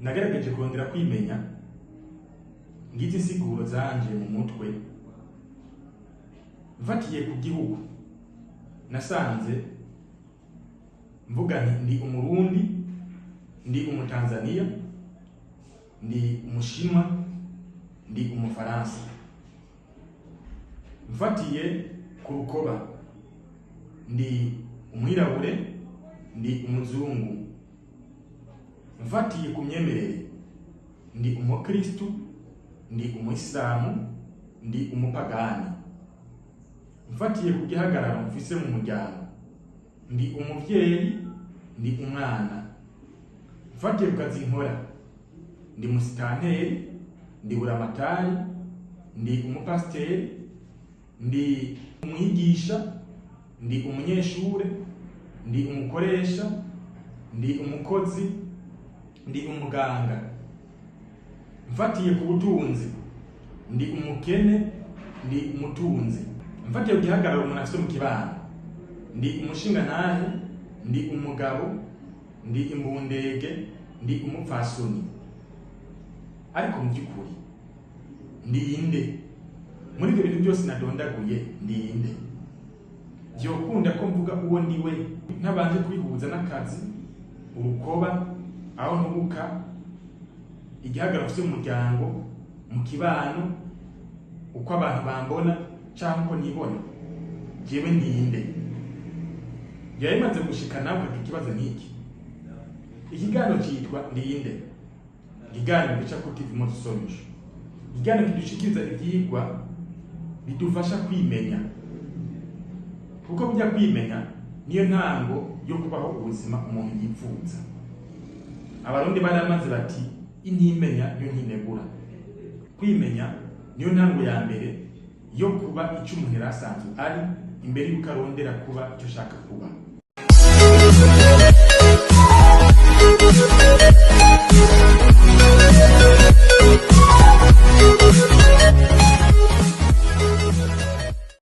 Nagerageje kurondera kwimenya, ngize insiguro zanje mu mutwe. Mfatiye ku gihugu, nasanze mvuga nti ndi Umurundi, ndi Umutanzaniya, ndi Umushinwa, ndi Umufaransa. Mfatiye ku rukoba, ndi umwirabure, ndi umuzungu. Mfatiye ku myemerere, ndi umukristu, ndi umuyisilamu, ndi umupagani. Mfatiye ku gihagararo mfise mu muryango, ndi umuvyeyi, ndi umwana. Mfatiye ku kazi nkora, ndi musitanteri, ndi buramatari, ndi umupasiteri, ndi umwigisha, ndi umunyeshure, ndi umukoresha, ndi umukozi, ndi umuganga. Mfatiye ku butunzi, ndi umukene, ndi umutunzi. Mfatiye ku gihagararo umuntu afise mu kibano, ndi umushingantahe, ndi umugabo, ndi imbundege, ndi umupfasoni. Ariko mu by'ukuri ndi inde? Muri ibyo bintu byose nadondaguye, ndi inde? Vyokunda ko mvuga uwo ndiwe ntabanje kubihuza n'akazi, urukoba, aho nturuka, igihagararo mfise mu muryango, mu kibano, uko abantu bambona canke uko nibona? Jewe ndinde? Byari bimaze gushika nawe ukagira ikibazo nk'iki? Ikiganiro citwa Ndinde, ikiganiro gica kuri TV Moto Solution, ikiganiro kidushikiriza ivyigwa bidufasha kwimenya, kuko burya kwimenya niyo ntango yo kubaho ubuzima umuntu yipfuza. Abarundi baramaze bati: "Intimenya niyo ntinegura." Kwimenya niyo ntango ya mbere yo kuba icyo umuntu yari asanzwe ari, imbere y'uko arondera kuba icyo ashaka kuba.